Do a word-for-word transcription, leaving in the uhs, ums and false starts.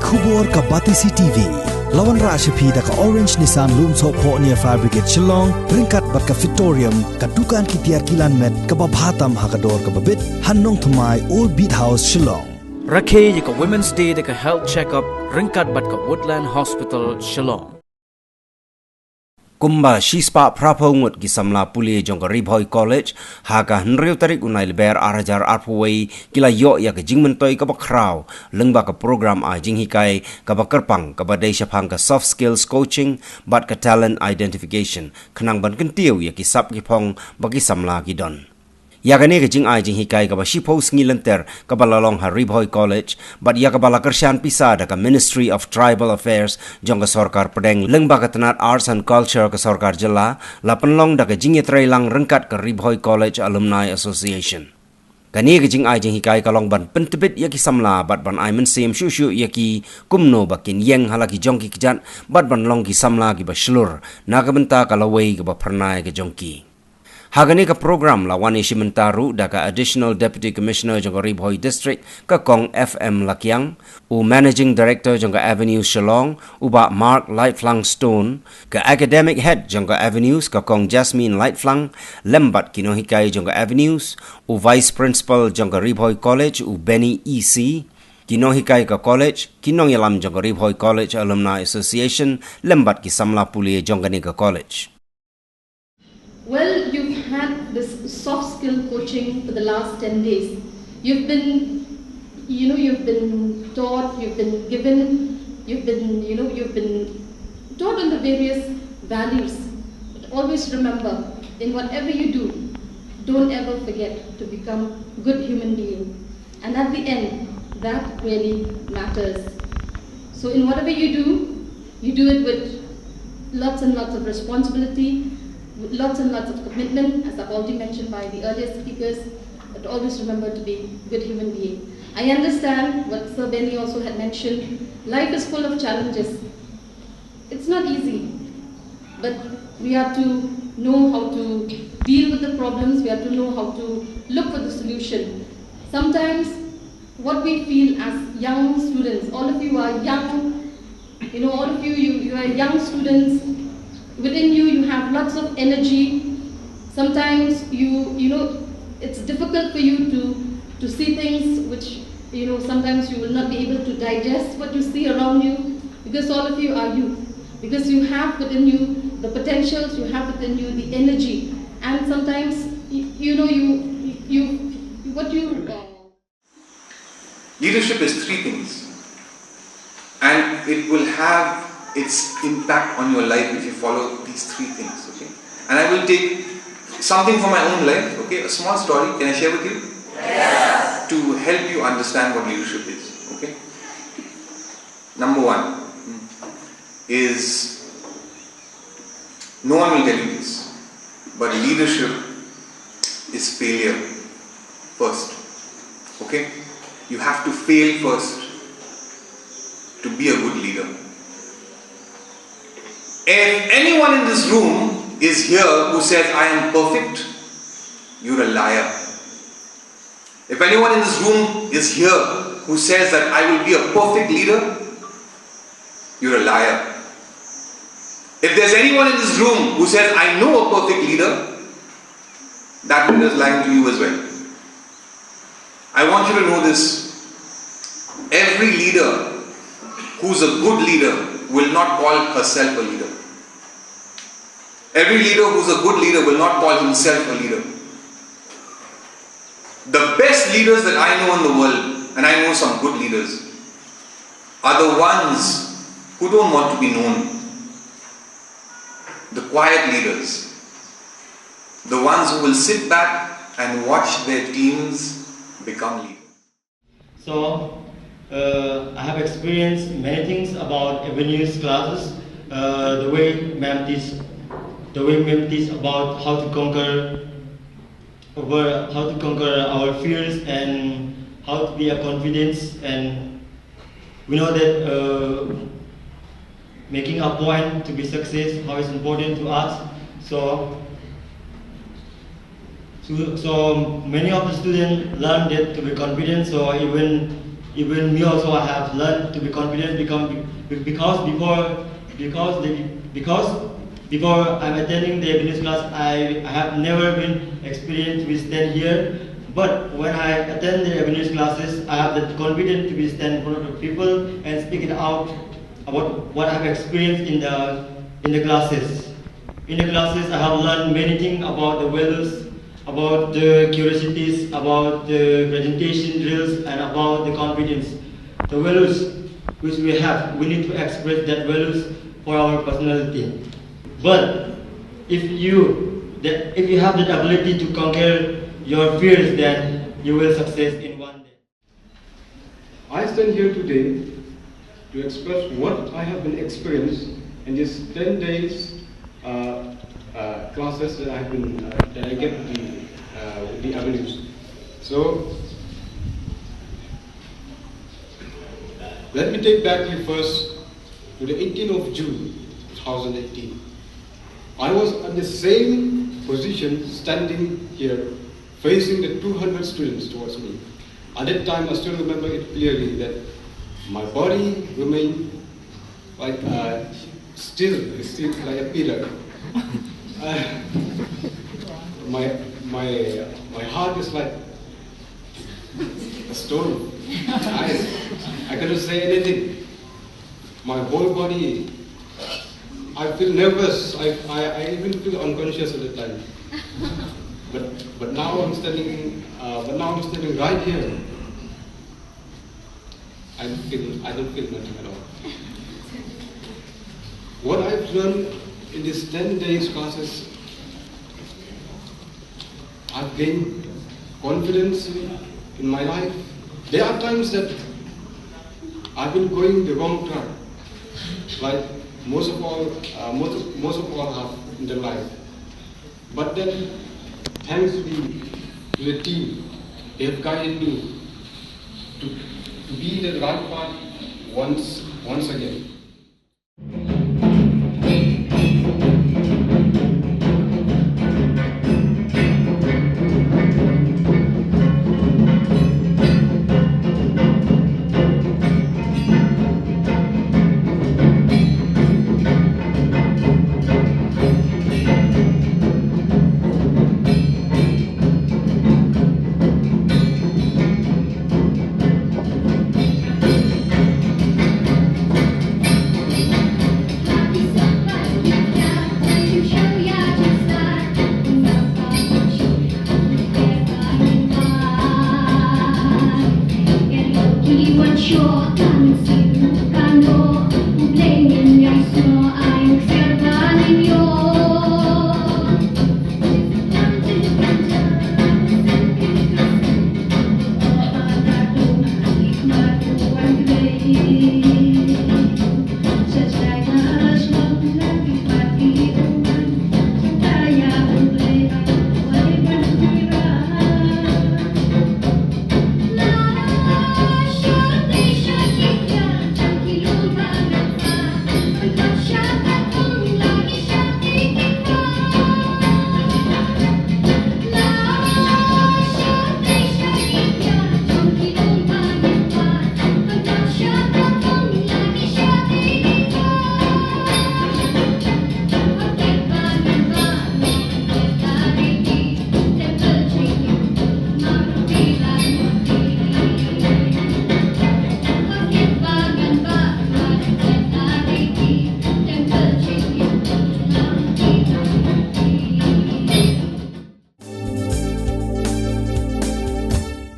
Khubor ka Batesi T V. La wanrah sha phi da ka Orange Nissan Lumsohphoh near Fire Brigade Shillong, ryngkat bad ka Fitorium, ka dukan ki tiar kilan met kaba bha tam ha ka dor kaba bit, ha Nongthymmai, Old Beat House, Shillong. Rakhe ïa ka Women's Day da ka health check-up ryngkat bad ka Woodland Hospital, Shillong. Kumba shispah phraphew ngut ki samla pule jong ka Ri Bhoi College, ha ka hynriew tarik u Nailaber ar hajar arphew wei, ki la ïoh ïa ka jingmyntoi kaba khraw lyngba ka program ai jinghikai kaba kyrpang kaba dei shaphang ka soft skills coaching bad ka talent identification, khnang ban kyntiew ïa ki sap ki phong ba ki samla ki don. Ïa kane ka jingai jinghikai kaba shiphew sngi lynter kaba la long ha Ri Bhoi College, bad ïa kaba la kyrshan pisa da ka Ministry of Tribal Affairs jong ka sorkar pdeng lyngba ka tnat Arts and Culture ka sorkar jylla, la pynlong da ka jingïatreilang ryngkat ka Ri Bhoi College Alumni Association. Kane ka jingai jinghikai ka long ban pyntbit ïa ki samla bad ban ai mynsiem shuh shuh ïa ki kumno ba kin ïeng ha la ki jong ki kjat bad ban long ki samla kiba shlur na ka bynta ka lawei kaba phyrnai ka jong ki. Ha kane ka program la wan ïashim bynta ruh da ka Additional Deputy Commissioner jong ka Ri Bhoi District, ka Kong F M Lakiang, u Managing Director jong ka Avenue Shillong, u Bah Mark Lightflang Stone, ka Academic Head jong ka Avenues, ka Kong Jasmine Lightflang, lem bad ki nonghikai jong ka Avenues, u Vice Principal jong ka Ri Bhoi College, u Benny E C, ki nonghikai ka college, ki nongïalam jong ka Ri Bhoi College Alumni Association, lem bad ki samla pule jong kane ka college. Well, you've had this soft skill coaching for the last ten days. You've been, you know, you've been taught, you've been given, you've been, you know, you've been taught on the various values. But always remember, in whatever you do, don't ever forget to become a good human being. And at the end, that really matters. So in whatever you do, you do it with lots and lots of responsibility, with lots and lots of commitment, as I've already mentioned by the earlier speakers, but always remember to be a good human being. I understand what Sir Benny also had mentioned. Life is full of challenges. It's not easy, but we have to know how to deal with the problems. We have to know how to look for the solution. Sometimes what we feel as young students, all of you are young, you know, all of you, you, you are young students. Within you, you have lots of energy. Sometimes you, you know, it's difficult for you to, to see things which, you know, sometimes you will not be able to digest what you see around you, because all of you are youth, because you have within you the potentials, you have within you the energy, and sometimes, you, you know, you, you, what you, uh, Leadership is three things, and it will have its impact on your life if you follow these three things, okay? And I will take something from my own life, okay? A small story, can I share with you? Yes. To help you understand what leadership is, okay? Number one, hmm, is, no one will tell you this, but leadership is failure first. Okay? You have to fail first to be a good leader. If anyone in this room is here who says, "I am perfect," you're a liar. If anyone in this room is here who says that, "I will be a perfect leader," you're a liar. If there's anyone in this room who says, "I know a perfect leader," that leader is lying to you as well. I want you to know this. Every leader who's a good leader will not call herself a leader. Every leader who's a good leader will not call himself a leader. The best leaders that I know in the world, and I know some good leaders, are the ones who don't want to be known. The quiet leaders. The ones who will sit back and watch their teams become leaders. So, uh, I have experienced many things about Avenues classes, uh, the way ma'am teach, the way ma'am teach about how to conquer over how to conquer our fears and how to be a confidence, and we know that, uh, making a point to be success, how it's important to us. So, so, so many of the students learn that to be confident. So even Even me also, I have learned to be confident become, because before, because the, because before I'm attending the Japanese class, I, I have never been experienced to be stand here. But when I attend the Japanese classes, I have the confidence to be stand in front of the people and speak it out about what I have experienced in the, in the classes. In the classes, I have learned many things about the values, about the curiosities, about the presentation drills, and about the confidence. The values which we have, we need to express that values for our personality. But if you, that if you have that ability to conquer your fears, then you will success in one day. I stand here today to express what I have been experienced in these ten days, uh, uh, classes that I've been, uh, that I get the, uh, with the avenues. So, let me take back you first to the eighteenth of June, two thousand eighteen. I was at the same position standing here, facing the two hundred students towards me. At that time, I still remember it clearly that my body remained like, uh, still, still like a pillar. Uh, my, my, my heart is like a stone. I, I cannot say anything. My whole body, I feel nervous. I, I, I even feel unconscious at the time. But, but now I'm standing, uh, but now I'm standing right here. I don't feel, I don't feel nothing at all. What I've learned in these ten days classes, I've gained confidence in my life. There are times that I've been going the wrong track, like most of all, uh, most, most of all have in their life. But then, thanks be to the team, they have guided me to, to be the right path once, once again.